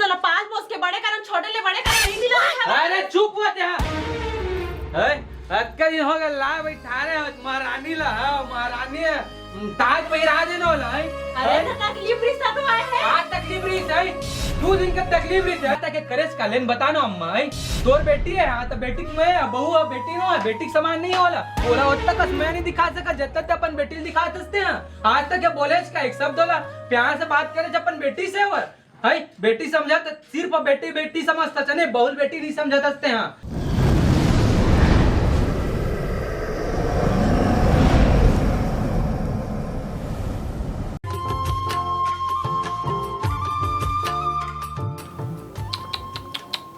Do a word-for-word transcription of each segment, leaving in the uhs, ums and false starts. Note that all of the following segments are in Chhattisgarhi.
ला पाल पोस के बड़े करन, छोटे ले बड़े करन, नहीं मिला है। अरे चुप हुआ ते, हाँ। ए, अतका दिन हो गया, ला बैठा रहे हो महारानी ला, हाँ, महारानी है। ताज पहिरा देना वाला है। अरे, हैं? तो तकलीफ रिश्ता तो आए है। आज तकलीफ रिश्ता है। दो दिन का तकलीफ रिश्ता है। ताकि करेज का लेन बता ना अम्मा, हैं? तोर बेटी है, हाँ, तो बेटी की मैं, बहू है, बेटी नो है, बेटी के समान नहीं होला। बोला, ओतका कस मैं नहीं दिखा सका, जब तक अपन बेटी दिखा सकते हैं। आज तक ये बोले इसका एक शब्द होला, प्यार से बात करे जब अपन बेटी से हो। है, बेटी समझा त सिर्फ बेटी, बेटी समझता चने, बहुल बेटी नहीं समझता हंसते हैं।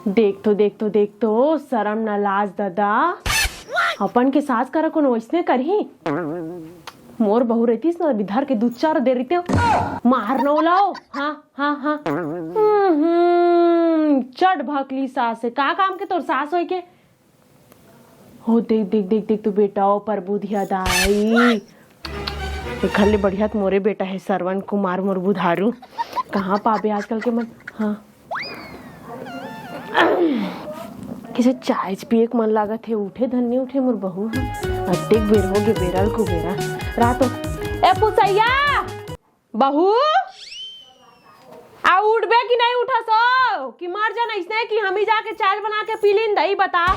देख तो, देख तो, देख तो, शर्म न लाज दादा। अपन के सास करा कोनो वैसने करही। मोर बहू रहतीस ना, अभी धर के दू चार दे रहितेंव। मार न ओलाओ। हाँ, हाँ, हाँ। हम्म, चट भकली सास है। का काम के तोर सास होय के? हो, देख, देख, देख, देख, तू बेटा, ओ प्रभु धिया दाई। एखर ले बढ़िया त मोरे बेटा है, श्रवण कुमार, मोर बुधारू। कहाँ पाबे आजकल के मन? हाँ। किसे चाय पिए के मन लागत हे, उठे धन नहीं उठे मोर बहू ह। अतेक बेर हो गे, बेरा ल कुबेरा। रात हो, ए पुसैया, बहू, आ उठबे कि नहीं उठस हो? कि मर जान अइसने कि हम ही जाके चाय बना के पी लीन, दही बता।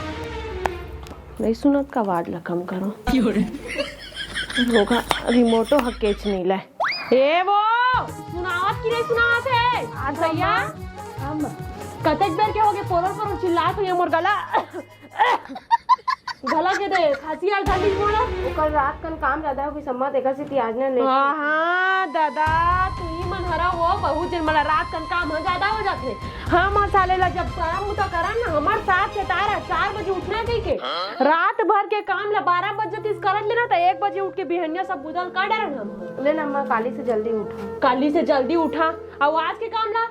नहीं सुनत का, आवाज ला कम करो। होगा, रिमोटो ह केच नहीं ले। ए वो, सुनावत कि नहीं सुनावत है? हाँ, भैया? अम्मा। कतेक बेर के हो गे, पोरोर पोरोर चिल्लात हो, ये मोर गला गला के दे, खांसी आ गली मोला। ओकर रात कन काम ज्यादा हो गे, सम्मा, तेकर सेती आज ना लेट। हाँ, हाँ, दादा, तू ही मन हरा हो, बहुत जन मला रात कन काम ह ज्यादा हो जाथे। हम साले ला जब काम उता करन ना, हमर साथ के तारा चार बजे उठना कहिके। रात भर के काम ला बारह बजे तक करत लेना, त एक बजे उठ के बिहनिया सब बुझल कर डरन हम। ले ना अम्मा, काली से जल्दी उठा। काली से जल्दी उठा, अउ आज के काम ला?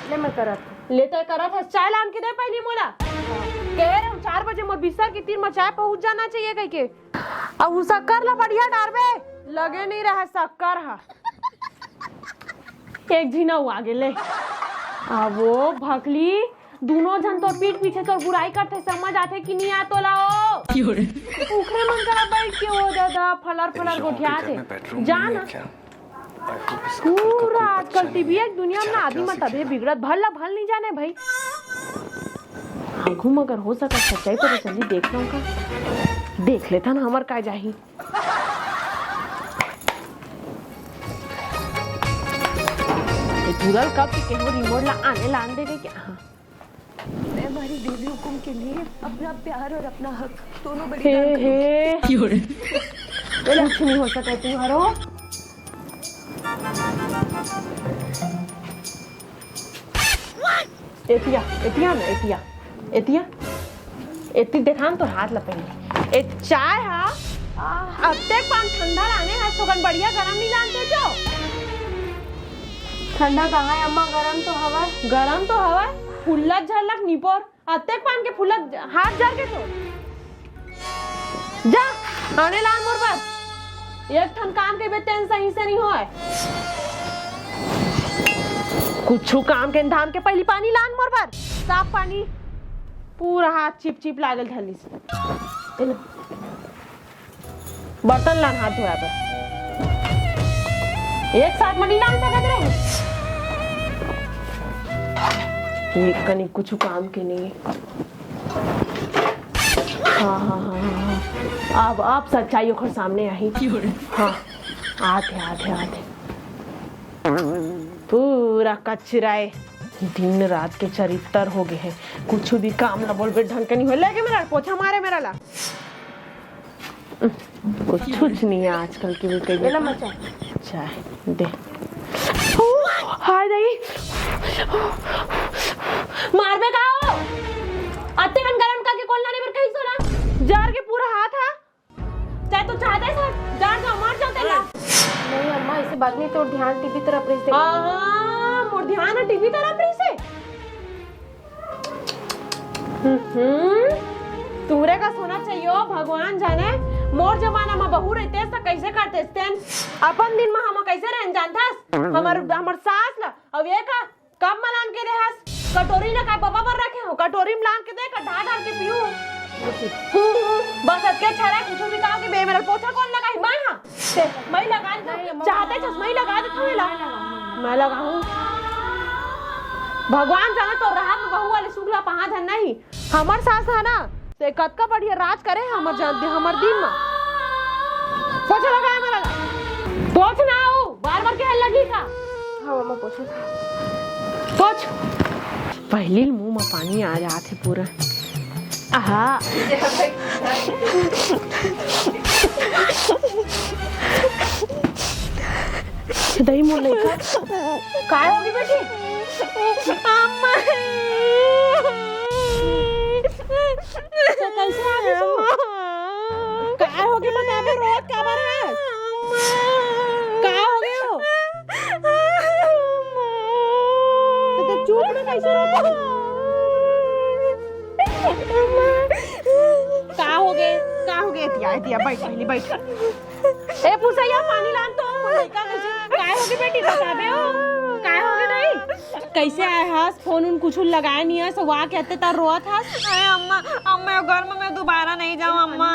ले मैं करत हूँ। ले तो करत हस, चाय लान के दे पहली मोला। कह रहे हम चार बजे मोर बिस्तर के तीर में चाय पहुंच जाना चाहिए कहिके। अब उ शक्कर ला बढ़िया डारबे, लगे नहीं रहा शक्कर हा। एक झिना हुआ गेले। अब वो भकली, दोनों झन तोर पीठ पीछे तोर बुराई करथे, समझ आथे कि नहीं आ तोला ओ? क्यों रे? उखरे मन करा बैठ के ओ दादा, फलर फलर गोठियाथे। जान, पूरा आजकल टीवी एक दुनिया में ना आदमी मन तभे बिगड़त, भल ला भल नहीं जाने भाई। आगू में अगर हो सकत सच्चाई पता चली, देख लूं का? देख लेता ना हमर का जाही। ये तुरल कब के केहू रिमोट ला आने लान देवे क्या? हाँ। मैं हमारी देवी हुकुम के लिए अपना प्यार और अपना हक दोनों हे, बलिदान करूंगी। हे। क्यों रे? कुछ नहीं हो सका तुम्हारो। एतिया, एतिया ना, एतिया, एतिया, एती देखान तो हाथ ला पहले। ए चाय हा, अत्ते पान ठंडा लाने हा, सोगन बढ़िया गरम नहीं जानते जो। ठंडा कहाँ है अम्मा, गरम तो हवा। गरम तो हवा, फुल्लत झलक निपोर। अतेक पान के फूलत हाथ जर के तो जा, आने लान मोर बर। एक ठन काम के बेतेन सही से नहीं होय। कुछु काम के धाम के पहली पानी लान मोर बर, साफ पानी। पूरा हाथ चिप चिप लागल धलिस। बर्तन लान हाथ धोया बर। एक साथ में नहीं लान सकत रहे। एक कनी कुछ काम के नहीं। हाँ, हाँ, हाँ, हाँ, हाँ। अब, अब सच्चाई ओखर सामने आही। हाँ, आते, आते, आते। पूरा कचरा है। दिन रात के चरित्र हो गए हैं। कुछ भी काम ला बोलबे ढंग के नहीं हो। लेके मेरा पोछा मारे मेरा ला। कुछ, कुछ नहीं है आजकल की भी कहीं। ले ना मचा। चाय दे। ओ, हाय दाई। मारबे का हो? अत्ते कन गरम करके कौन लाने पर कहीं सोना? जार के पूरा हाथ है। चाहे तो चाहते सर, जार जा, मार जा तेला। नहीं अम्मा, ऐसे बात नहीं, तोर ध्यान टीवी तरफ रहिस। हाँ, मोर ध्यान टीवी तरफ रहिस। हम्म, तुमरे का सोना चाहिए, भगवान जाने। मोर जमाना में बहू रहते त कैसे करते तेन? अपन दिन में हम कैसे रहन जानथस? हमर, हमर सास ला, अब ये का कब मलान के देहस? कटोरी ना काय बबा बर रखे हो, कटोरी में लान के दे, का ढार ढार के पीहूं। हूं, हूं, बस अतके अच्छा रहे, कुछू भी कहा कि बे, मेरा पोछा कौन लगाही? मैं, हां, ते, मैं लगा देथंव, चाहते छस, मैं लगा देथंव एला। मैं लगाहूं। भगवान जाने तो रहत में बहू वाले सुख ला पहा धन नहीं। हमर सास ह ना, ते कतका बढ़िया राज करे हे हमर जान दे, हमर दिन म। पोछा लगाए बर लगा। पोछ ना हो, बार बार के लगी का? हां, मम्मा, पोछो। पोछ। पहिली मुंह म पानी आ जात हे पूरा। आहा। दही मोर लइका। काय होगे बेटी? अम्मा। तो कैसे आ गई तू? काय होगे बता बे, रोत काबर हस? का होगे हो? तो, तो चुप ना, कैसे रोत हो? का होगे? का होगे? एतिया, एतिया, बैठ, पहिली बैठ। ए, पुसैया, पानी लान तो, मोर लइका कैसे, काय होगे बेटी, बताबे हो? काय होगे दाई? कैसे आए हस? फोन उन कुछू लगाए नहीं हस, वा कहते त रोत हस। अरे अम्मा, अम्मा, घर में मैं दोबारा नहीं जाऊँ अम्मा।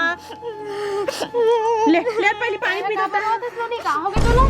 ले, ले, पहिली पानी पी ले। का होगे तोला?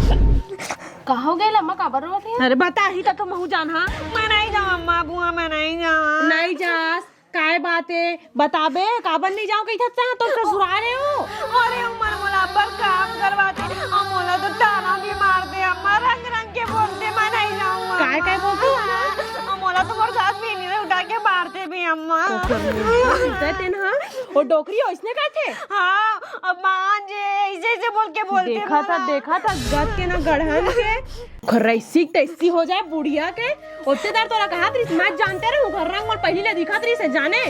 का होगे अम्मा, काबर रोत हे? अरे बताही त महूं जानहूं। मैं नहीं जाऊँ अम्मा, बुआ, मैं नहीं जाऊँ। नहीं जास? काय बात हे, बताबे, काबर नहीं जाओ कहिथस त, तो ससुराल हे वो। अरे, उमर मोला अब्बड़ काम करवाथे, अउ मोला तो ताना भी मारथे, अम्मा, रंग रंग के बोलथे, मैं नहीं जाऊँ, अम्मा। काय, काय बोलथे, अम्मा? अउ मोला तो मोर सास बीनी ले उठा के मारथे भी, अम्मा। तो फिर मुर्गा पीता तेन, हां? वो डोकरी ओइसने कहथे? हां, अब मान जे, ऐसे, ऐसे बोल के बोलथे देखा था, मोला। देखा था, गद के ना गढ़न के। खरैसी तैसी हो जाए बुढ़िया के। ओते देर तोला कहत रहिस, मैं जानते रहूं, घर रंग मोर पहिली ले दिखत रहिस हे, जाने।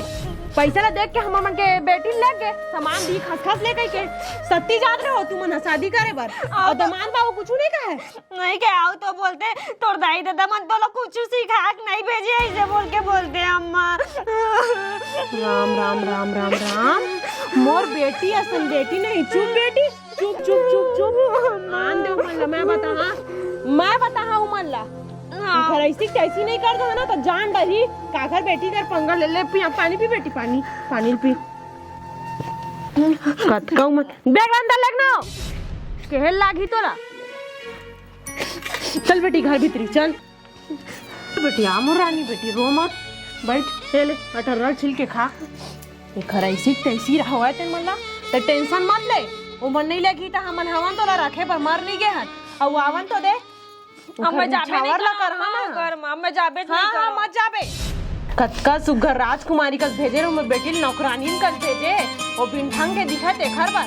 पैसा ला देख के हमर मन के बेटी लग गे, सामान भी खस खस ले कहि के। सत्ती जात रहो तुमन ह शादी करे बर। अउ दमांद बाबू कुछू नहीं कहे? नहीं कहे, अउ तो बोलथे, तोर दाई ददा मन तोला कुछू सिखा के नहीं भेजे, ऐसे बोल के बोलथे अम्मा। राम, राम, राम, राम, राम। मोर बेटी असन बेटी नहीं, चुप बेटी। चुप, चुप, चुप, चुप। आन दे उमन ला, मैं बताहूं, मैं बताहूं उमन ला। हां। घर ऐसी तैसी नहीं कर दे ना, तो जान डरही। काकर बेटी कर पंगा ले ले, पी, पानी पी बेटी, पानी, पानी पी। कतका उमन, बैग अंदर लेग ना, केहेल लागही तोला। चल बेटी, घर भीतरी, चल। बेटी, आ मोर रानी बेटी, रो मत, बैठ, ले ले, अटर्रा ल छील के खा। एकर ऐसी तैसी रहवय तेन मन ला, त tension मत ले, ओमन नहीं लेगही त हमन हवन तोला रखे बर मर नहीं गे हन, अउ आवन तो दे। अब मैं जाबे नहीं करहूं ना। घर में, अब मैं जाबे नहीं करहूं। मत जाबे। कतका सुग्घर राजकुमारी कस भेजे रहूं मैं, बेटी ल नौकरानी कस भेजे, ओ बिन ढंग के दिखत एखर बर।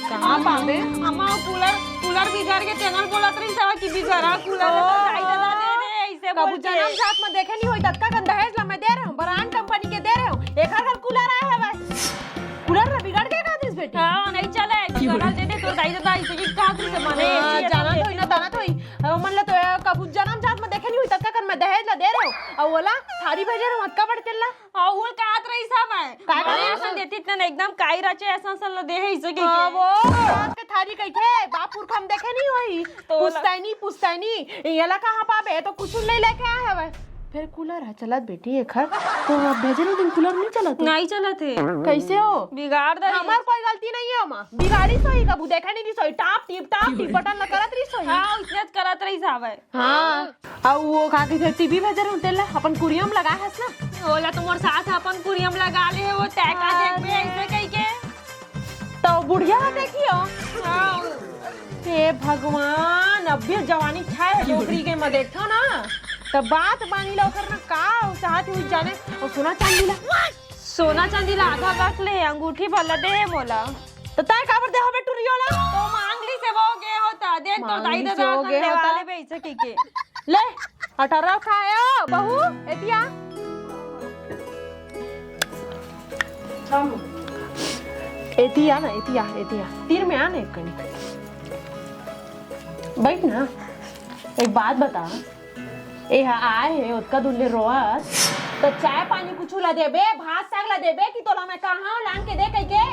कहां पाबे? अम्मा, वो कूलर, कूलर बिगड़ गे, तेन ल बोलत रहिस हवय कि बिगड़ा कूलर हे, तो दाई ददा दे रे, ऐसे कभू बोल के। जनम जात में देखे नहीं होही, ततका कन दहेज ला मैं दे रहे हूं, brand company के दे रहे हूं, एखर घर कूलर आए हवय। कूलर ला बिगड़ गे का दिस बेटी? हां, नहीं चले, बिगड़ा दे दे, तो दाई ददा ऐसे कि का तुझे माने, हां, ऐसे जानत होही ना, जानत होही। हमन ला तो कभू जनम जात में देखे नहीं होही, ततका कन मैं दहेज ला दे रहे हूं, अउ ओला थारी भेजे रहे हूं, अतका बड़ तेला। अउ वो कहत रहिस हवय। का कहत रहिस? असन देती त एकदम काई रचे, असन असन ल दे हे, इसे कहिके। हां, वो बाप के थारी कहिके, बाप पुरखा म देखे नहीं होही। तो ओला पुश्तैनी, पुश्तैनी, एला कहां पाबे? तो कुछू नहीं लेके आए हवय। फेर कूलर ह चलत बेटी एखर, तो अब भेजे रहे दिन कूलर नहीं चलत हे। नहीं चलत हे। कैसे हो? बिगाड़ दे। हमर कोई गलती नहीं हे ओमा। बिगाड़िस होही कभू, देखे नहीं रहिस होही, टाप टीप, टाप टीप बटन ल करत रहिस होही। हां, उसने करत रहिस हवय। हां। अउ वो का कहिथे, टीवी भेजे रहूं तेला, अपन कुरिया म लगा हस ना। ओला तो मोर सास ह अपन कुरिया म लगा ले हे, वो तैं का देखबे अइसे कहिके। त बुढ़िया ह देखियो। हां। हे भगवान, अभी जवानी छाय हे डोकरी के म देखथव ना, त बात बानी ला ओकर ना का चाहत हे, जाने। अउ सोना चांदी ला, सोना चांदी ला आधा रख ले, अंगूठी भर ला दे हे मोला। त तैं काबर दे हबे टुरियो ला? तो मांग लिस हे वो गे होता, देख तोर दाई ददा हो गे होता। ले, अठारह खायो, बहू, एतिया। एतिया ना, एतिया, एतिया। तीर में आ ना एक कनी। बैठ ना। एक बात बता, एहा आए हे, ओतका दूर ले रोवत, त चाय पानी कुछु ला देबे, भात साग ला देबे कि तोला मैं कहां लान के दे कहिके?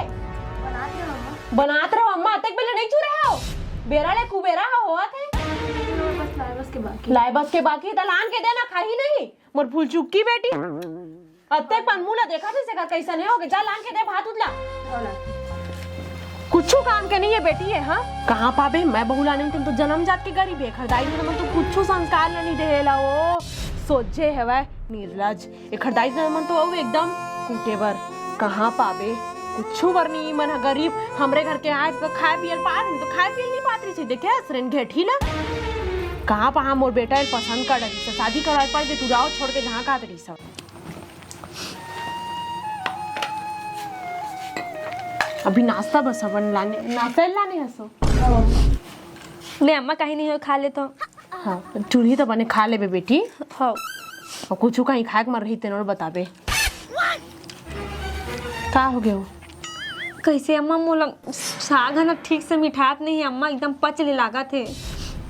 बनात रहो अम्मा। बनात रहो अम्मा, अतेक बेले नहीं चुरे हो? बेरा ले कुबेरा ह होवत हे। बस ना, लाए बस के बाकी। लाए बस के बाकी त लान के देना, खाही नहीं मोर फूल चुक्की बेटी। अतेक पन मुंह ला देखा थे, सेकर कैसन हे होगे। जा लान के दे भात उतला। कुछू काम के नहीं है बेटी ये, हाँ? कहाँ पाबे? मैं बहू लाने में तो जन्म जात के गरीब है। एखर दाई ददा मन तो कुछू संस्कार ला नहीं देहेला। ओ सोझे हवय निर्लज। एखर दाई ददा मन तो अउ एकदम कूटे बर। कहाँ पाबे? कुछू बर नहीं। मन ह गरीब, हमरे घर के आए तो खाए पियल पात, नहीं तो खाए पियल नहीं पात रही। देखे असरेन घेठी ला। कहाँ पहा मोर बेटा एल पसंद कर डरिस, शादी करवाए पड़ के तू जाओ छोड़ के जहाँ कात रही सब। अभी नाश्ता बस अपन लाने, नाश्ता लाने हसो। ले अम्मा, कहीं नहीं हो, खा ले तो। हाँ, चूल्ही तो बने खा लेबे बेटी। हाँ। और कुछ कहीं खाए के मन रही तेनों बताबे। का हो गयो? कैसे अम्मा, मोला साग ह ना ठीक से मिठात नहीं है अम्मा, एकदम पच ले लागत है।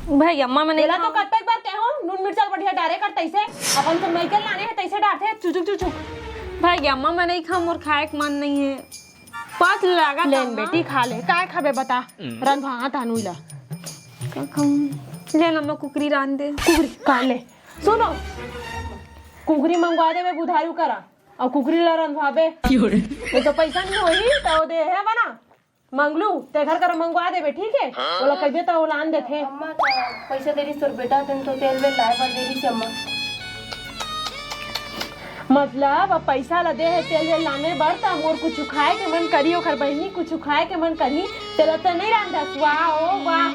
भाई अम्मा, मैं नहीं तेला तो खाऊं। कत्ते बार कहे हो, नून मिर्चा बढ़िया डारे कर तैसे, अपन तो नइके लाने है तैसे डारथे, चुचुक चुचुक। भाई अम्मा, मैं नहीं खाऊं, मोर खाए के मन नहीं है, पच ले लागत लेन अम्मा। बेटी खा ले, काय खाबे बता, रंधवा हाथ आनू ला। का खाऊं? ले ना अम्मा, कुकरी रांध दे। कुकरी का ले, सुनो, कुकरी मंगवा देबे बुधारू करा। अउ कुकरी ला रंधवाबे। नहीं तो पैसा नहीं होही, त ओ दे हे बना। मंगलू, तेखर करा मंगवा देबे, ठीक है? ओला कहिबे त ओला आन देथे। अम्मा, त पैसा दे रही तोर बेटा, तेन तो तेल वेल लाए बर दे रही से अम्मा। मतलब, अब पैसा ला दे हे तेल वेल लाने बर, त मोर कुछ खाए के मन करी, ओखर बहिनी कुछ खाए के मन करी, तेला त नहीं रांधस। वाह, ओ वाह।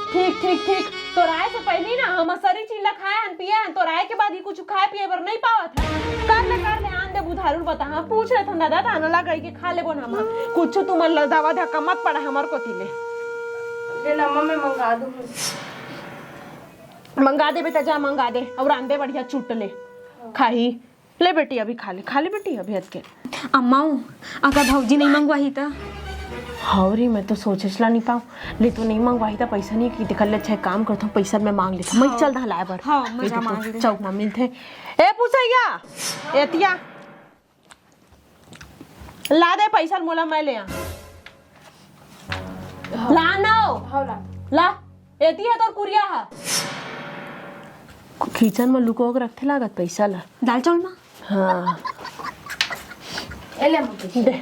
ठीक, ठीक, ठीक। तोर आए से पहली ना हम सरी चीज ला खाए हन, पिए हन, तोर आए के बाद ही कुछ खाए पिए बर नहीं पावत है। कर ले, कर ले, आन दे बुधारू बता। हाँ, पूछ रहे थे दादा, ताना ला गई के खा ले बोन हम। कुछ तुमन ला दवा धक्का मत पड़ा हमर कोती ले। ले ना अम्मा, मैं मंगा दूँ। मंगा दे बेटा, जा मंगा दे, और आन दे बढ़िया चुट ले। खाही। ले बेटी, अभी खा ले, खा ले बेटी, अभी हट के। अम्मा, अगर भौजी नहीं मंगवाही त? हाँ रे, मैं तो सोचे ला नहीं पाऊँ। ले तो नहीं मंगवाही त पैसा नहीं की, देख ले, अच्छा काम करता हूँ, पैसा मैं मांग लेता हूँ। मैं हाँ। चल रहा लाए बर। हाँ, मैं ये जा तो मांग ले। चौक में मिलते। ए पूछैया, एतिया। ला दे पैसा मोला, मैं ले आ। हाँ। ला ना। हाँ, ला। ला। एती है तोर कुरिया हा। किचन में लुको के रखथे लागत पैसा ला। दाल चावल में? हाँ। ए ले अम्मा पैसा। दे।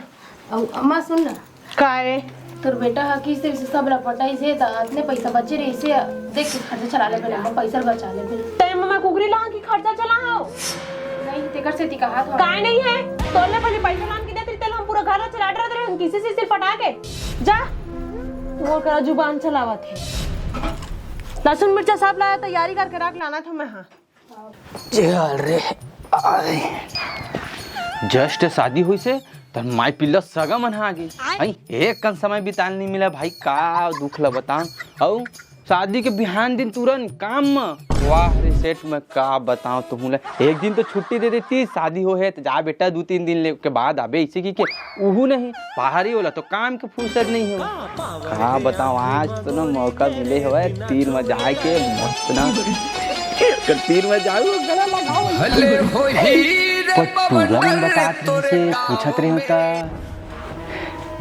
अउ अम्मा सुन ना। काय? तोर बेटा हा किसे से सब ला पटाई से त अतने पैसा बचे रही से देख के खर्चा चला ले बेटा, अम्मा पैसा बचा ले बेटा। तै मम्मा कुकरी ला की खर्चा चला हो? नहीं, तेकर सेती कहा था। काय नहीं है? तोर ले पहले पैसा लान के देते, तेल हम पूरा घर चला डरत रहे, हम किसी से सिर पटा के। जा। वो करा जुबान चलावत है। लहसुन मिर्चा सब लाया, तैयारी करके रख लाना था मैं, हाँ। चल रे। आय। Just शादी हुई से, तन माई पिल्ला सगा मन हा आगे। आई, एक कन समय बितान नहीं मिला भाई, का दुख ला बताऊं। अउ शादी के बिहान दिन तुरंत काम म। वाह रे सेठ, मैं का बताऊं तुमला, एक दिन तो छुट्टी दे देती, शादी हो है त जा बेटा, दू तीन दिन ले के बाद आबे, इसे की के उहू नहीं, बाहर ही होला तो काम के फुर्सत नहीं हो। का बताऊं, आज तो ना मौका मिले हवय तीर म जाए के, मस्त ना। तीर म जाऊ, गला लगाओ। पर टूरा मन बतात रहिसे, पूछत रहे होता।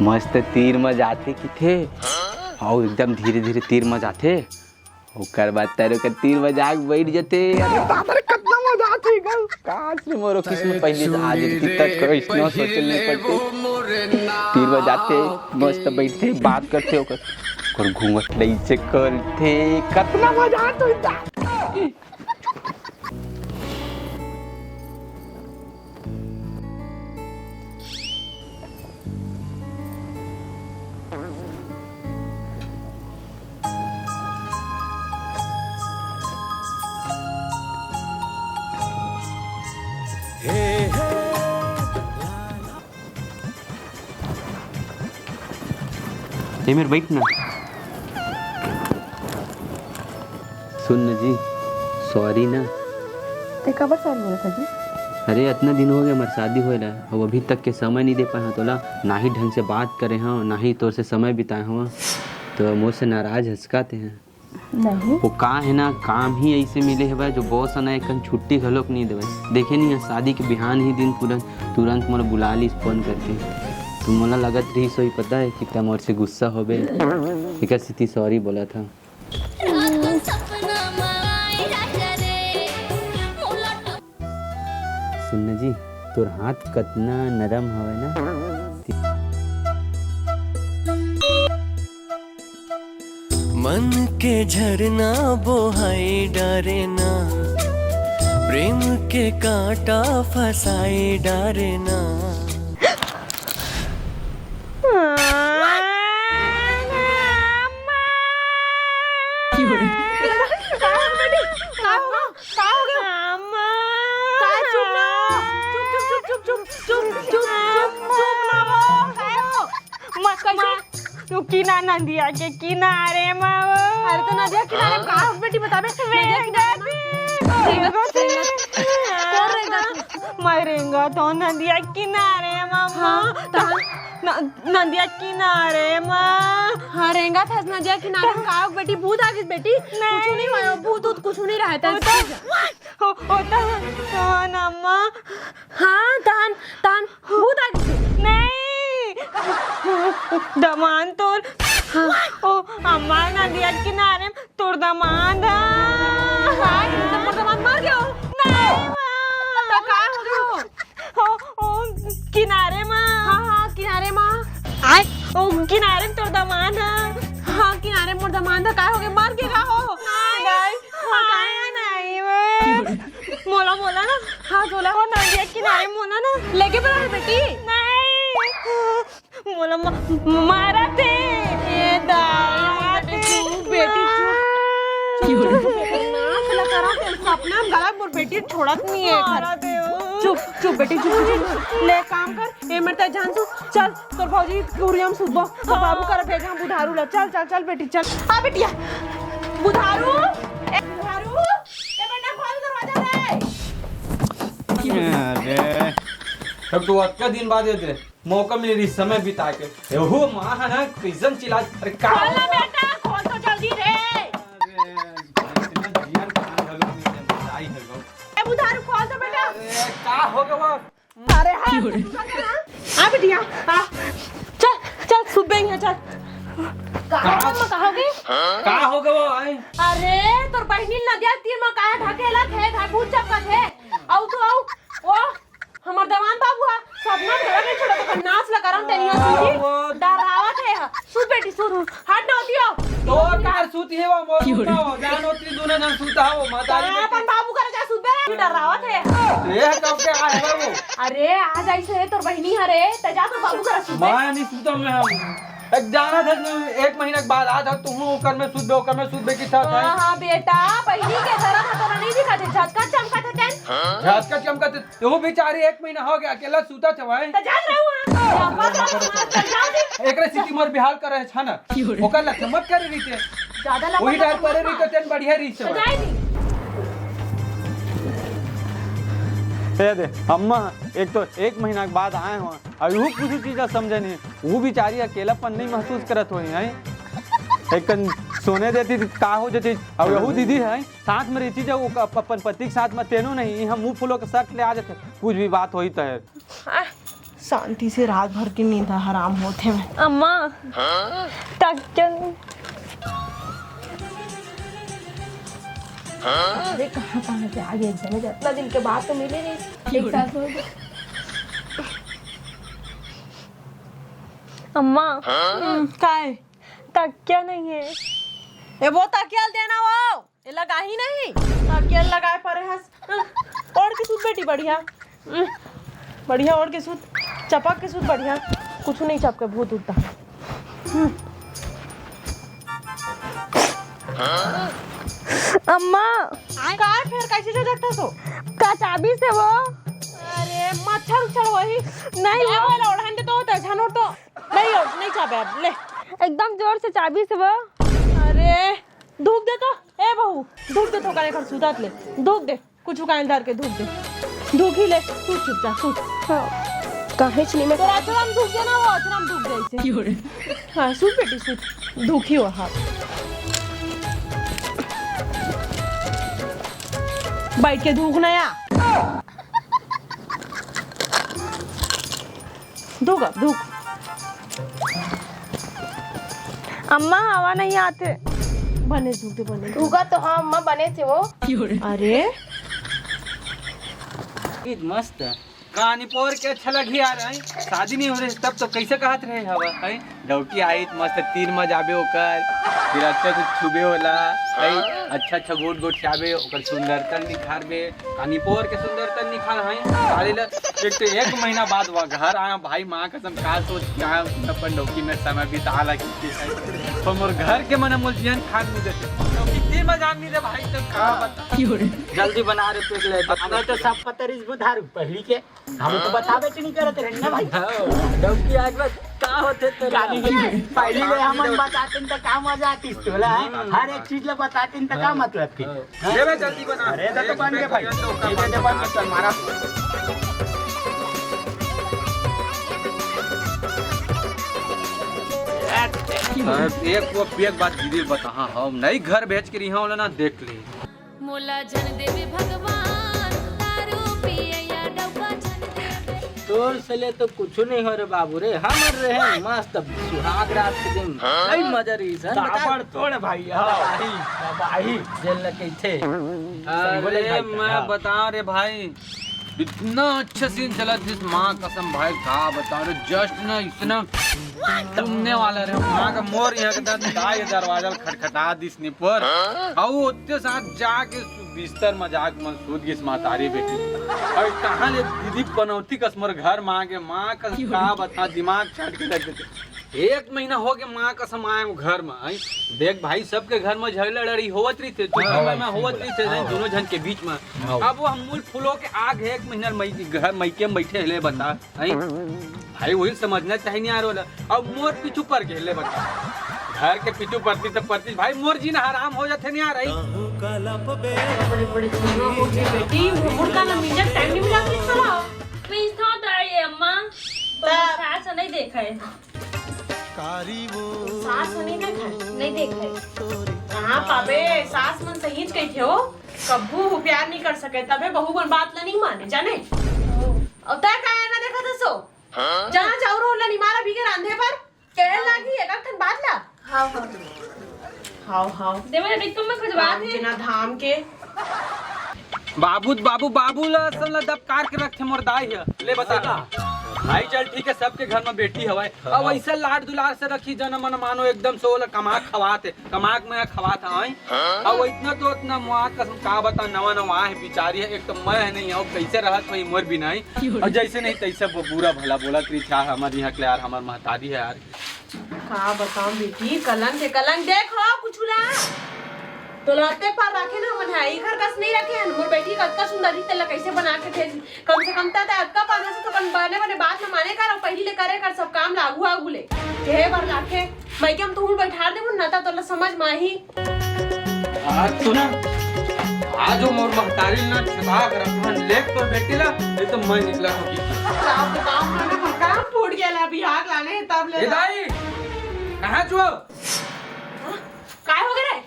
मस्त तीर म जाथे किथे, अउ एकदम धीरे धीरे तीर म जाथे। ओकर बाद तैरो के तीर म जाके बैठ जथे। अरे बाप रे, कितना मजा आथे गा। काश रे, मोरो किस्मत पहले से हाजिर थी, तब कइसनो सोचे नहीं पड़ते। तीर म जाथे, मस्त बैठथे, बात करथे, ओकर, ओकर घूंघट लइसे करथे, कितना मजा आथे। ए मेर बैठ ना। सुन न जी, sorry ना। ते काबर sorry बोलत हस जी? अरे, अतना दिन हो गया हमार शादी होए ला, अउ अभी तक के समय नहीं दे पाए हंव तोला। ना ही ढंग से बात करे हंव, ना ही तोर से समय बिताए हंव, तो मोर से नाराज हस का ते हैं? नहीं। वो का है ना, काम ही ऐसे मिले हवय जो boss ह ना एक कन छुट्टी घलोक नहीं देवय। देखे नहीं है, शादी के बिहान ही दिन तुरंत, तुरंत मोला बुला लीस phone करके। तो मोला लगत रहिस होही, पता है, कि तैं मोर से गुस्सा होबे। एकर सेती sorry बोलत हंव। रात सपना मा सुन न जी, तोर हाथ कतना नरम हवय ना। मन के झरना बोहाई डारे ना, प्रेम के कांटा फसाई डारे ना। का हो गया? अम्मा! का चुप ना? चुप, चुप, चुप ना वो। का हो? माँ, कैसे? माँ, तू किना नदिया के किनारे माँ वो। अरे तो नदिया किनारे में का हो बेटी, बता बे। नदिया किनारे में। रेंगत, रेंगत। कौन रेंगत? मैं रेंगत हूँ नदिया किनारे माँ। हाँ, तहान? न-, नदिया किनारे माँ। हाँ, रेंगत हस नदिया किनारे में। का हो बेटी, भूत आ गइस बेटी? नहीं। कुछ नहीं होय, भूत उत कुछ नहीं रहता। वो तो, वो, वो तो, तो ना माँ। हाँ, तहान, तहान भूत आ गइस। नहीं। दमान तोर। हाँ। ओ, अम्मा नदिया किनारे तोर दमांद। हाँ, तो मोर दमांद मर गयो। नहीं माँ। तो का हो गयो? ओ, ओ, किनारे माँ। हाँ, हाँ, किनारे माँ। आय। ओ, किनारे तोर दमांद। हाँ, किनारे मोर दमांद। का हो गयो? मर गे का हो? नहीं। नहीं। हाँ, नहीं, वो। मोला, मोला ना। हाँ, जोला। ओ नदिया किनारे मोला ना। लेके बना बेटी। नहीं। मोला म-, मारत हे। ए दाई, बेटी चुप, बेटी चुप। चुप, चुप, चुप, नाच ला करा, तेरे सपना में गला मोर बेटी छोड़त नहीं है घर। मारत हे ओ। चुप, चुप, बेटी चुप, चुप। ले काम कर, ए मरता जान तू, चल। तोर भौजी कुरिया में सुतबो, तो बाबू करा भेजा हम बुधारू ला। चल, चल, चल बेटी, चल। आ बेटिया, बुधारू, ए बुधारू, ए बेटा खोल दरवाजा रे। अरे, अब तो अतका दिन बाद ये दे मौका मिले रही समय बिता के। एहू माँ है ना, कैसन चिल्ला, अरे का खोल ना बेटा, खोल तो जल्दी रे। अरे, इतना जियान खान घलो नहीं दे, बताई है गो। ए बुधारू खोल तो बेटा। अरे, का हो गया वो? अरे हाँ, की हो रही? आ बिटिया, आ। चल, चल, सुबे यहाँ चल। कहाँ का? मम्मा, कहाँ गई? का हो गया वो आए? अरे, तोर बहिनी नदिया तीर में काहे ढकेलत हे, धा भूत चपकत हे। आऊ तो आऊ, ओ, हमर दमान बाबू हा, सपना में नहीं छोड़ा, तो नाच लगा रहा हूँ, तेरी हाँ, सूजी वो डरावत हे। सुत बेटी, सुत, हट ना होती हो। तो कार सूती है वो, मोर की हो रही? सूता हो, जान होती दोनों जन सूता हो, मतारी हाँ, बेटी। अपन बाबू करा जा, सुत बे, डरावत हे। ये कब के आ है वो? अरे, आ जाइस हे तोर बहिनी हरे, त जा तो बाबू करा सुत बे। मैं नहीं सूता मैं हम। एक जाना था, एक महीना के बाद आ था, तुम ओकर में सूत बे, ओकर में सूत बे की था, हाँ, हाँ, बेटा, बहिनी के जरा था, तोरा नहीं दिखा थे, झटका चमका थे तेन। झटका चमका थे, वो बेचारी एक महीना हो गया, अकेला सूता था भाई। त जान रहे हो, हाँ। एकरे सिटी मोर बिहाल करे है छाना। ओकर लक्ष्य मत करे रहिते। ज्यादा लंबा वही डर परे रहिते, तेन बढ़िया रहिते। ए दे, अम्मा, एक तो एक महीना के बाद आए हो, अउ वो कुछ चीज ला समझे नहीं। वो बेचारी अकेलापन नहीं महसूस करत होही, हैं? एक कन सोने देती त का हो जाती। अउ यहू दीदी है, साथ में रहती जब वो अप-, अपन पति के साथ में तेनो नहीं, हम मुंह फुलो के शर्ट ले आ जाते, कुछ भी बात होई तो है। आह, शांति से रात भर के नींद हराम होत हे। अम्मा, तकिया नहीं। अरे, कहाँ, कहाँ से आ गए एकदम? इतना दिन के बाद तो मिले नहीं। एक साथ हो गए। अम्मा। हम्म, का है? तकिया नहीं है। ए, वो तकिया देना वो। ए, लगाही नहीं। तकिया लगाए परे हस। ओढ़ के सुत बेटी, बढ़िया। बढ़िया ओढ़ के सुत। चपक के सुत बढ़िया। कुछ नहीं चपके, भूत उठता। अम्मा। का फेर कैसे झटकता सो? का चाबी से वो? अरे मच्छर उच्छर वही। नहीं। ये वाला ओढ़न दे तो होता है, झनोट तो। नहीं हो, नहीं चाबे अब, ले। एकदम जोर से चाबी से वो। अरे, धूक दे तो, ए बहू, धूक दे तो, काले घर सुतात ले, धूक दे, कुछ काले धर के धूक दे, धूक ही ले, तू चुपचाप, तू। हाँ, काहे छनी में तो अचरम धूक दे ना, वो अचरम धूक दे इसे। की हो रे? हाँ, सुत बेटी, सुत, धूक ही हो, हाँ। बैठ के धूक ना या। धूक, धूक। अम्मा, हवा नहीं आते। बने धूक दे, बने। धूका तो हाँ, अम्मा, बने से वो। अरे। ईद मस्त। कहानी पोर के अच्छा लगही यार, हैं? शादी नहीं हो रही तब तो कैसे कहत रहे हवा, हैं? डौकी आई त मस्त तीर म जाबे ओकर, फिर अच्छा से छुबे ओला, हैं? अच्छा अच्छा गोट गोट चाबे, ओकर सुंदरता निखारबे। कहानी पोर के सुंदरता निखार, हैं? साले ला एक तो एक महीना बाद वह घर आया भाई, माँ कसम का सोच के आया, अपन डौकी में समय बिता ला कि, पर मोर घर के मन मोर जियन खान नहीं देते। डौकी तीर म जान नहीं दे भाई, तब का बता। जल्दी बना रे, पेट ले। अबे तो सब पता रहिस बुधारू पहली के। हम तो बताबे के नहीं करत रहे ना भाई। हाँ, डौकी आए के बाद का होथे तेरे? गाली गलौज। पहली ले हमन बतातेन त का मजा आतिस तोला, हैं? हर एक चीज ला बतातेन त का मतलब के? हाँ। ले बे, जल्दी बना। अरे, तो, तो बन गए भाई। ये दे, दे, बन गए, चल, मारा। अरे, एक वो, एक बात दीदी बता, हाँ, हम नहीं घर भेज के रही हूँ ना, देख ले। मोला झन देवे भगवान, दारू पिए या डौका झन देवे। तोर से ले तो कुछ नहीं हो रे बाबू रे, हमर रहे मस्त सुहाग रात के दिन। हाँ? कई मजा रही सन, बता। ताबड़ तोड़ भाई, हाँ। तबाही, तबाही। जेल न कहिथे। अरे भाई, मैं हाँ। बता रे भाई, इतना अच्छा सीन चला जिस माँ कसम भाई, का बता रे, जस्ट ना इतना तुमने वाला रे, माँ का मोर यहाँ के दर्द, ये दरवाजा खटखटा दिस निपोर। हाँ? अउ ओते साथ जाके सु-, बिस्तर में जाके मन सूत गिस महतारी बेटी। अउ कहाँ ले दीदी पनौती कस मोर घर में आके, माँ का का बता, दिमाग चाट के रख देते। एक महीना हो गया माँ कसम आए वो घर में, आई। देख भाई, सबके घर में झगड़ा लड़ाई होवत रही थे, हाँ, दोनों में होवत रही थे, हाँ। दोनों जन के बीच में। हाँ। अब वो हम मूल फूलो के आग है, एक महीना मई-, घर मईके में बैठे ले बता। हैं? भाई, वही समझना चाहिए नहीं यार वाला। अब मोर पीछू पर गेले बता। घर के पीछू परती तब परती भाई, मोर जीना हराम हो जाते नहीं यार। बड़ी बड़ी दुनिया हो गई बेटी, वो मुर्गा ना मिल जाए, टाइम नहीं मिला, प्लीज चला। प्लीज था तो आइए अम्मा। तो सास नहीं देखा है। सास नहीं देखा है? नहीं देखा है। कहाँ पाबे, सास मन सहीच कही थे हो। कब्बू वो प्यार नहीं कर सके, तबे बहू मन बात ला नहीं माने, जाने? और तय काहे ना देखा था सो? हाँ? जहाँ चाउर होला निमारा भी के रांधे पर, कहे लागी, एक ठन बात ला। हाँ, हाँ। हाव, हाव। देवर बेटी तुम में खजवात धाम है। के ना धाम के। बाबू, बाबू, बाबू ला असल ला दबकार के रखथे मोर दाई ह। ले बता। भाई चल ठीक है, सबके घर में बेटी हवय। हाँ। अब ऐसा लाड दुलार से रखी जन मन मानो एकदम से ओला कमा खवात है। कमाक में खवात हवय। हाँ? अब इतना तो इतना मुआ कसम का बता, नवा नवा है बिचारी है, एक तो मैं नहीं हूँ, कैसे रहत होही मोर बिना ही। और जैसे नहीं तैसे वो बुरा भला बोलत रही था, हमारे यहाँ के यार, हमार महतारी है यार। का बताऊं बेटी, कलंक है कलंक। देख हो कुछ ला, तो लहते पर रखे ना मन है, इखर कस नहीं रखे हैं। मोर बेटी कतका सुंदर ही तेला कैसे बना के भेज कम से कम ता, ता अतका पाना से तो कन बने बने बात न माने कर, अउ पहिली ले करे कर सब काम लागू आगू ले। केहे बर लाखे, मइके म तुहूँ बैठार देबो न, ता तोला समझ म आही। आज तो ना, आज वो मोर महतारी ना छिपा के रखन, लेक तोर बेटी ला, नहीं तो मैं निकला होगी। का बताऊं, मैं ना काम फूट गया ला, बिहार लाने है तब ले ए ला। दाई, कहाँ छो? काय हो गए रे?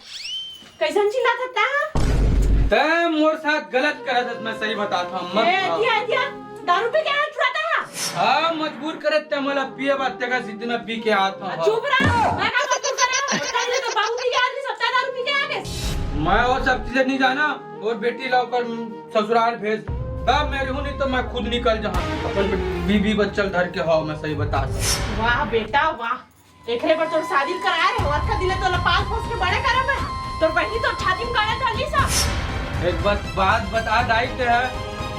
कैसन चिल्लात हस तैं? तैं मोर साथ गलत करत हस, मैं सही बतात हूँ, मत ए, खाओ। दिया, दिया, दारू पी के हाथ छुड़ाता है? हाँ, मजबूर करे तैं मोला पिए बर, तेकर सेती मैं पी के आत हूँ। चुप रह, मैं का मजबूर करे हूँ? पहले तो बाबू पी के आदमी सब दारू पी के आ गए। मैं वो सब चीजें नहीं जाना, और बेटी ला ओकर ससुराल भेज, तब मैं रहूँ, नहीं तो मैं खुद निकल जहाँ, अपन बीबी बच्चा धर के। हाँ, मैं सही बतात हूँ। वाह बेटा, वाह। एकरे बर तोर शादी कराए रहे, अतका दिन ले तोला पाल पोस के बड़े करम है। तोर बहिनी तोर छाती में गाड़ा डाली सा। एक बात, बात बता दाई ते है,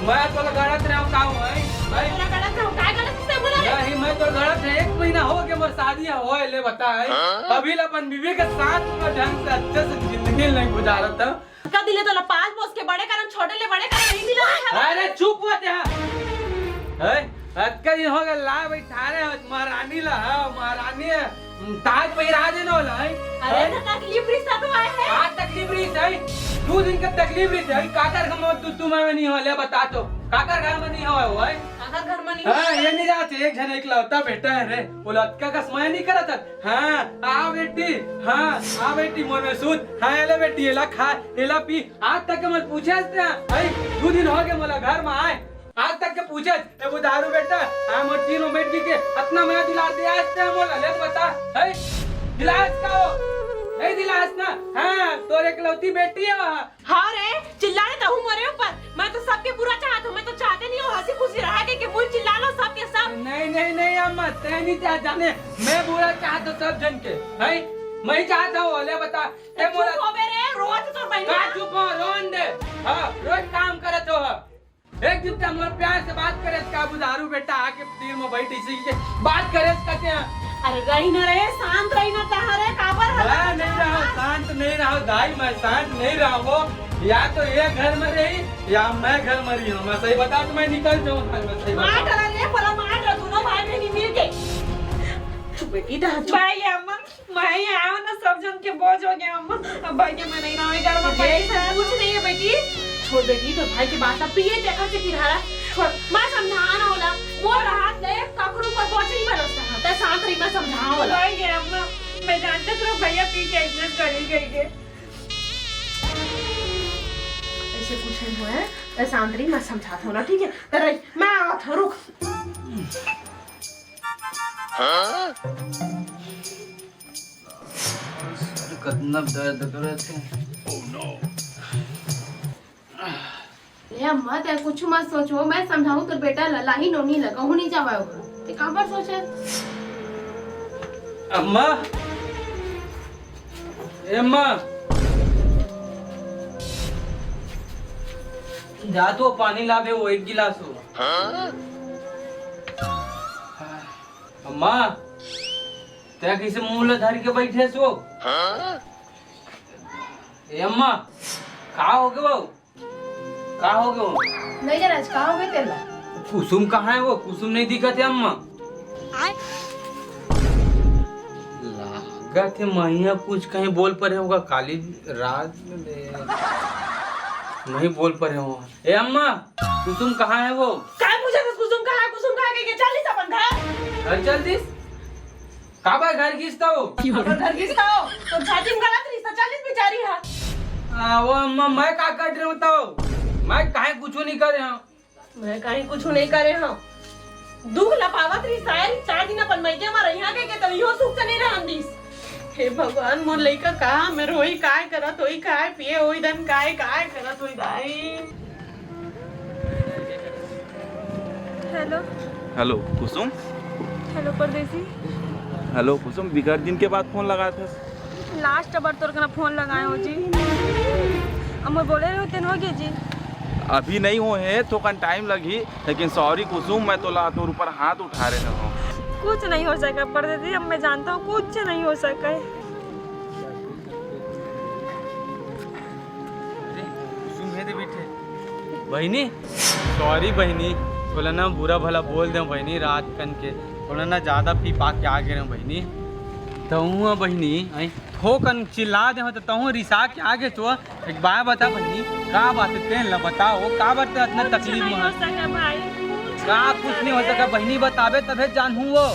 मैं तोला गलत रहे हूँ का हुआ है? मैं तोला गलत रहे हूँ, का गलत से बोला रे? नहीं, मैं तोला गलत रहे, एक महीना हो गया मोर शादी है, होए ले बता है। हाँ? अभी ले अपन बीवी के साथ में ढंग से अच्छे से जिंदगी नहीं गुजारत है। अतका दिन ले तोला पाल पोस के बड़े करम, छोटे ले बड़े करम, नहीं मिला है। अरे चुप हो जा। हैं? अतका दिन हो गया ला बैठारे हो महारानी ला, हाँ, महारानी है। ताज पहिरा देने वाला है। अरे हैं? तो तकलीफ रिश्ता तो आए है। का तकलीफ रही है? दो दिन का तकलीफ रही है। काकर घर में तू, तू मैं नहीं हो, ले बता तो। काकर घर में नहीं हो, वो है? काकर घर में नहीं हाँ, हो। ये नहीं जाते, एक जन एकलौता बेटा है रे। वो लतका का समय नहीं करा था। हाँ, आ बेटी, हाँ, आ बेटी, मोर में सूत। हाँ, एला बेटी, एला खा, एला पी। आज तक के मैं पूछे हस तैं, भाई, दू दिन हो गए मोला घर में आए। आज तक के पूछे हस, ए वो दारू बेटा, आ मोर तीनों बेटी के अतना मया दुलार दे आज तैं मोला, ले तो बता, है? दिलास का हो? नहीं दिलास ना? हाँ, तोर एकलौती बेटी है वहाँ। हाँ रे, चिल्ला रे तहूँ मोरे ऊपर। मैं तो सबके बुरा चाहत हूँ, मैं तो चाहते नहीं हूँ हंसी खुशी रहा के, के मुल चिल्ला लो सबके सब। नहीं, नहीं, नहीं अम्मा, तैं नहीं चाहत जाने, मैं बुरा चाहत हूँ सब जन के, है? मैं ही चाहत हूँ, ले बता, तैं चुप मोला हो बे रे, रोज तोर बहन का चुप हो, रोन दे। हाँ, रोज काम करत हो, हाँ। एक दिन तैं मोर प्यार से बात करे, का बुधारू बेटा आके तीर में बैठ इसी के बात करे कहते हैं। अरे रही ना रे, शांत रही ना, कहाँ रे, काबर हल्ला मैं नहीं मचा रहा, रहा? शांत नहीं रहा दाई, मैं शांत नहीं रहा। वो या तो ये घर में रही या मैं घर में रही हूँ। मैं सही बता तो मैं निकल जाऊँ घर में, सही मार बता। डाला रे, पला मार डाला, दोनों भाई बहन मिल के। चुप बेटी, इधर चुप। भाई, अम्मा, मैं यहाँ ना सब जन के बोझ हो गया अम्मा। अब भाई के मैं नहीं रहा घर में। अरे, ऐसा कुछ नहीं है बेटी। छोड़ बेटी, तो भाई की बात अब पिए देखा से किनारा। छोड़, मैं समझाना होला। वो राहत ले ककरो पर बोझ नहीं बरसता है। तैं शांत रही, मैं समझाना होला। भाई के अम्मा, मैं जानते तो भैया पी के इतना गली गई के। ऐसे कुछ नहीं हुआ है। तैं शांत रही, मैं समझाता हूँ ना, ठीक है? तेरे मैं आवत हूँ, रुक। सर कतना दर्द करत हे। ए अम्मा, तैं कुछ मत सोचो, मैं समझाऊं तोर बेटा ला, लाही नोनी लगा, हूं नहीं जावा ओकर। ते काबर सोचे? अम्मा, ए अम्मा, जा तो पानी लाबे, वो एक गिलास हो। अम्मा, तैं कइसे मुंह ल धर के बइठे हस? ए अम्मा, का होगे वो? का होगे वो? नहीं जाना आज का होगे तेला? कुसुम कहाँ हे वो? कुसुम नहीं दिखत हे अम्मा। आय। लागत हे महिया कुछ कहीं बोल परे होगा काली रात में। नहीं बोल परे होगा। ए अम्मा, कुसुम कहाँ हे वो? काय पूछत हस कुसुम कहाँ हे, कुसुम कहाँ हे कहिके? चल दिस अपन घर। घर चल दिस? काबर घर गिस तो? अपन घर गिस तो? तोर छाती में गलत रहिस त चल दिस बिचारी हा। आ, वो अम्मा, मैं का कर रहे हूँ तो? मैं काहे कुछू नहीं करे हूँ। मैं काहे कुछू नहीं करे हूँ। दुख ला पावत रहिस, शायद चार दिन अपन मइके म रहिहा कहिके, त इहो सुख से नहीं रहन दिस। हे भगवान, मोर लइका कहाँ में रोही, काय करत होही, खाय पिए होही, धन काय, काय करत होही दाई। हेलो। हेलो कुसुम। हेलो परदेसी। हेलो कुसुम, बिकट दिन के बाद फोन लगात हस। लास्ट बार तोर कना फोन लगाए हो जी। अब मैं बोले रहे हो तेन हो गए जी। अभी नहीं हो हे, थोकन टाइम लगही, लेकिन सॉरी कुसुम, मैं तोला तोर ऊपर हाथ उठा रहे हो। कुछ नहीं हो सका परदेसी, अब मैं जानता हूँ कुछ नहीं हो सका है। अरे, कुसुम हे दे बइठे। बहिनी, सॉरी बहिनी, तोला ना बुरा भला बोल दे बहिनी, रात कन के तोला ना ज्यादा पी पा के आ गे रहे बहिनी। तहूँ बहिनी, आई थोकन चिल्ला दे हो त तहूँ रिसा के आ गे तो। एक बात बता बहिनी, का बात हे तेन ला बताओ, का बात हे अतना कुछ तकलीफ नहीं में हो हस? सका भाई, कुछ का नहीं हो कुछ नहीं हो सका। सका बहिनी, बताबे तभे जानहूँ वो।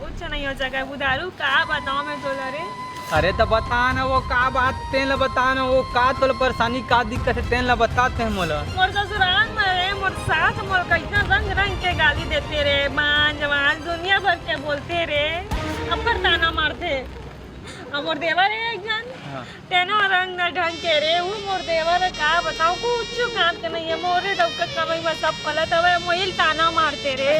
कुछ नहीं हो सका बुधारू, का बताओ मैं तोला रे। अरे त बता ना वो का बात, तेन ला बता ना वो का तोला परेशानी, का दिक्कत हे, तेन ला बता तें मोला। मोर ससुराल में रे, मोर सास मोर कइतना रंग रंग के गाली देथे रे, बांझ बांझ दुनिया भर के बोलथे रे, अब्बड़ ताना मारथे। अउ मोर देवर हे एक झन, हाँ। तेनो रंग न ढंग के रे, वो मोर देवर हे, का बताओ, कुछ काम के नहीं हे, मोरे डउका कमाई में सब पलत हवे, मोहिल ताना मारथे रे।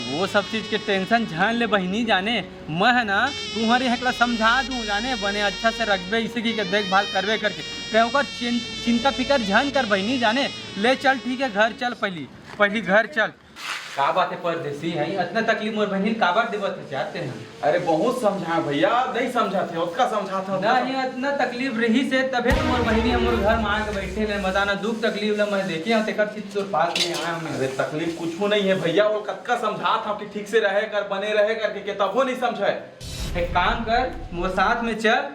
वो सब चीज के टेंशन झन ले बहिनी जाने, मैं हे ना, तुंहर ये हकला समझा दूं जाने, बने अच्छा से रखबे, इसे की के देखभाल करबे करके। तें ओकर चिं-, चिंता फिकर झन कर बहिनी जाने। ले चल, ठीक हे, घर चल, पहली, पहली घर चल। का बात हे परदेसी, हैं? अतना तकलीफ मोर बहिनी ल काबर देवत हस जाते हैं? अरे बहुत समझा भैया, नहीं समझत हे, ओतका समझात हंव। नहीं, अतना तकलीफ रहिस हे, तभे तो मोर बहिनी ह मोर घर में आके बइठे हे। बता ना, दुख तकलीफ ला मैं देखे हंव, तेकर सेती तोर पास में आए हंव मैं। अरे तकलीफ कुछू नहीं हे भैया, वो कतका समझात हंव कि ठीक से रहे कर, बने रहे कर के, के तभो नहीं समझे। एक काम कर, मोर साथ में चल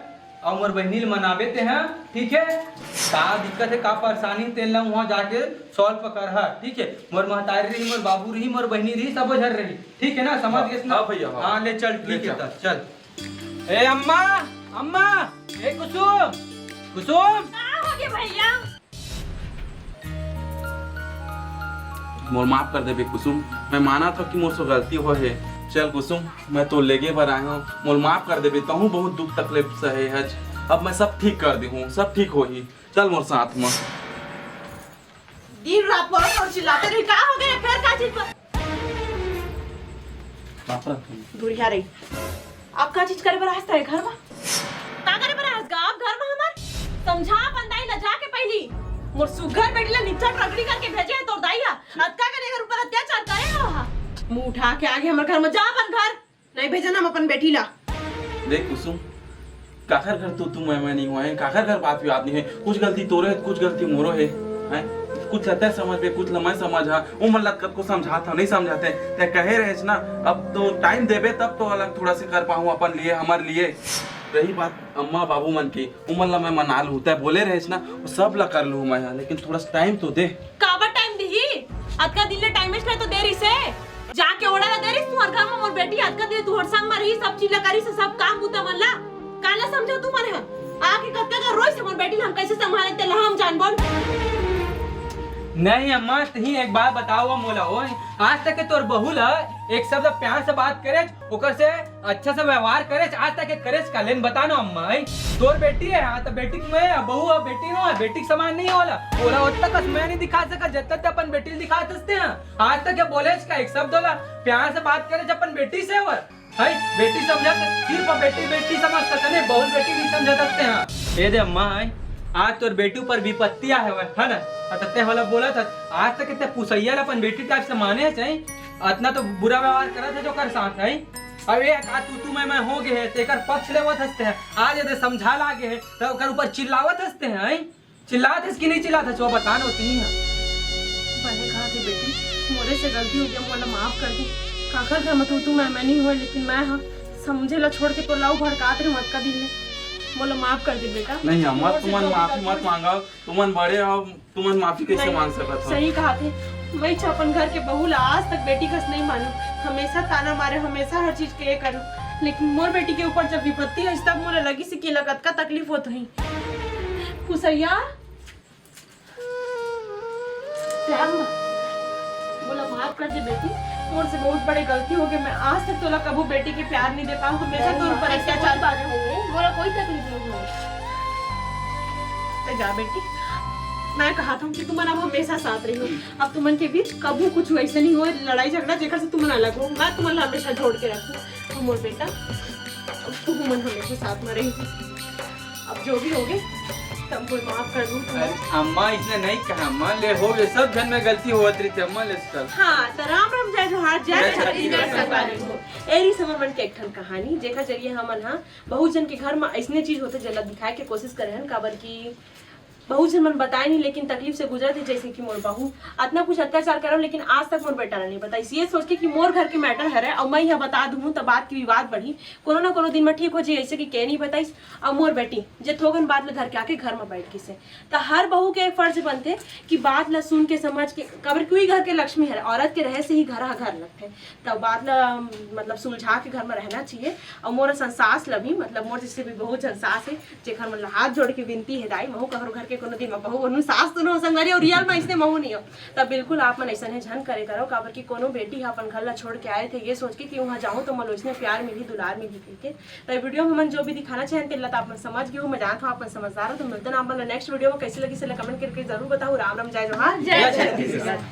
अउ मोर बहिनी ल मनाबे तें ह, ठीक हे? का दिक्कत हे, का परेशानी, तेन ला उहाँ जाके सॉल्व कर ह, ठीक हे? मोर महतारी रही, मोर बाबू रही, मोर बहिनी रही, सबो झन रही, ठीक हे ना? समझ गेस ना? हाँ भैया, हाँ। हाँ, ले चल, ले ठीक हे चल। तब चल। ए अम्मा, अम्मा, ए कुसुम, कुसुम। का हो गे भैया? मोर माफ कर देबे कुसुम, मैं मानत हंव कि मोर से गलती होय हे। चल कुसुम, मैं तोर लेगे बर आए हंव, मोर माफ कर देबे, तहूँ बहुत दुख तकलीफ सहे हच। अब मैं सब ठीक कर देहूँ, सब ठीक होही। चल मोर साथ में। दिन रात बोलत और चिल्लाते रही, का हो गया? फिर का चीज पर? दूरिया रही। आप का चीज करे बर आस तय घर मा? का करे बर आस गा आप घर मा हमार? समझा अपन दाई ला जाके पहली। मोर सुघर बेटी ला निच्चट रगड़ी करके भेजे है तोर दाई हा। अतका के एकर ऊपर अत्याचार करे हो हा। मुंह उठा के आगे हमर घर मा जा अपन घर। नहीं भेजन हम अपन बेटी ला। देख कुसुम, काखर घर तो तू मैं, मैं नहीं हुआ है, काखर घर बात विवाद नहीं है। कुछ गलती तोरे है, कुछ गलती मोरो है, हैं? कुछ ला तै समझ बे, कुछ ला मैं समझ हा। वो मन ला कतको समझात हा, नहीं समझाते। तै कहे रहेस ना, अब तो टाइम देबे तब तो अलग थोड़ा से कर पाहूँ अपन लिए, हमारे लिए। रही बात अम्मा बाबू मन के, उमन ला मैं मना लूँ, तै बोले रहेस ना, वो सब ला कर लूँ मैं हा, लेकिन थोड़ा सा टाइम तो दे। काबर टाइम दिही? अतका दिन ले टाइम ले तो दे रहिस हे। जाके ओढ़ा ला दे रहिस तुंहर घर मा मोर बेटी, अतका दिन तुंहर संग मा रहिस, सब चीज ला करिस, सब काम बूता मन ला। काला समझो तुमन ह? आके कतका का रोइस मोर बेटी ला हम कैसे संभाले तेला हम जान बोल। नहीं अम्मा, तहीं एक बात बताओ मोला, ओए, आज तक के तोर बहू ला एक शब्द प्यार से बात करे, ओकर से अच्छा से व्यवहार करे, आज तक के करे का? लेन बता ना अम्मा, आई तोर बेटी है, हाँ, तो बेटी के मैं, बहू है, बेटी नो है, बेटी के समान नहीं होला। ओला ओतका कस मैं नहीं दिखा सका, जतका ते अपन बेटी ला दिखात हस ते, हाँ। आज तक के बोले का एक शब्द होला, प्यार से बात करे जब अपन बेटी से, और है बेटी समझत, सिर्फ बेटी, बेटी समझत, तने बहुत बेटी नहीं समझत हस ते, हाँ। ये दे अम्मा, है, आज तोर बेटी ऊपर विपत्ति आए हुए है ना, अतते वाला बोला था, आज तक ते पुसैया ला अपन बेटी टाइप से माने है, अतना तो बुरा व्यवहार करत है जो कर साथ है। अब ये का तू, तू मैं, मैं हो गए है, तेकर पक्ष लेवत हस ते, आज यदि समझा लागे है, तो ओकर ऊपर चिल्लावत हस ते, हैं? चिल्लात हस कि नहीं चिल्लात हस, वो बता ना, उतनी है। बने कहा थी बेटी, मोरे से गलती हो गया, मोला माफ कर दे। काखर घर में तू, तू मैं, मैं नहीं हुआ, लेकिन मैं हाँ समझे ला छोड़ के तो लाऊ भड़कात रहे मत का दिन में। मोला माफ कर दे बेटा। नहीं अम्मा, मोर से तुमन गलती माफी गलती मत हो मांगा, तुमन बड़े हो, तुमन माफी कैसे नहीं, मांग सकत हो? सही कहा थे। मैं तो अपन घर के बहू ला आज तक बेटी कस नहीं मानू। हमेशा ताना मारे, हमेशा हर चीज के ये करू। लेकिन मोर बेटी के ऊपर जब विपत्ति है, तब मोला लगी से कि एला कतका तकलीफ होत होही। पुसैया, श्याम, मोला माफ कर दे बेटी, मोर से बहुत बड़े गलती हो गए। मैं आज तक तोला कभू बेटी के प्यार नहीं दे पाऊँ, हमेशा नहीं, तोर ऊपर ऐसे अत्याचार कोई बात करे। नहीं है, मोला कोई तकलीफ नहीं है। ते जा बेटी, मैं कहा था कि तुमन अब हमेशा साथ रही हो, अब तुमन के बीच कभू कुछ ऐसे नहीं हो, लड़ाई झगड़ा जेकर से तुमन अलग हो, मैं तुमन ला हमेशा जोड़ के रखूँ। और मोर बेटा, अब तुमन हमेशा साथ में रही, अब जो भी होगे तब मोर माफ कर दूँ तुमन। अरे अम्मा, इसने नहीं कहा अम्मा, ले हो गए, सब जन में गलती होत रही थी अम्मा, ले सब। हाँ, तो राम राम, जय जोहार, जय जय छत्तीसगढ़, छत्तीसगढ़। संगवारी हो। एरी समर मन के एक ठन कहानी, जेकर जरिए हमन हा बहुत जन के घर में ऐसने चीज होते, जेला दिखाए के कोशिश करे हन, काबर कि बहुत झन मन बताए नहीं, लेकिन तकलीफ से गुजरत हे, जैसे कि मोर बहू अतना कुछ अत्याचार करव, लेकिन आज तक मोर बेटा ला नहीं बताइस। ये सोच के कि मोर घर के मैटर हरे, अउ मैं यह बता दूँ, त बात के विवाद बढ़ी, कोनो ना कोनो दिन में ठीक हो जाई, ऐसे कि के नहीं बताइस। अउ मोर बेटी जे थोकन बात ला धर के आके घर में बैठ गिस हे, त हर बहू के एक फर्ज बनथे कि बात ला सुन के, समझ के, काबर कि उही घर के लक्ष्मी हरे, औरत के रहे से ही घर ह घर लगथे। त बात ला, मतलब, सुलझा के घर में रहना चाहिए। और मोर सन सास ला भी, मतलब, मोर जैसे भी बहुत झन सास हे, जेकर मन ला हाथ जोड़ के विनती हे, दाई, महू कहरो घर के कोनो दिन में बहू बनू, सास तो नो संगवारी, और रियल में ऐसने महू नहीं हो। तब बिल्कुल आप मन ऐसने झन करे करो, काबर कि कोनो बेटी ह अपन घर ला छोड़ के आए थे, ये सोच के कि वहाँ जाऊँ तो मोला उसने प्यार मिली, दुलार मिली कहिके। त वीडियो में हमन जो भी दिखाना चाहेन, तेला त आप मन समझ गए हो, मैं जानत हूँ आप मन समझदार हो। तो मिलते ना आप मन ला नेक्स्ट वीडियो में, कैसे लगी से कमेंट करके जरूर बताओ। राम राम, जय जोहार, जय छत्तीसगढ़।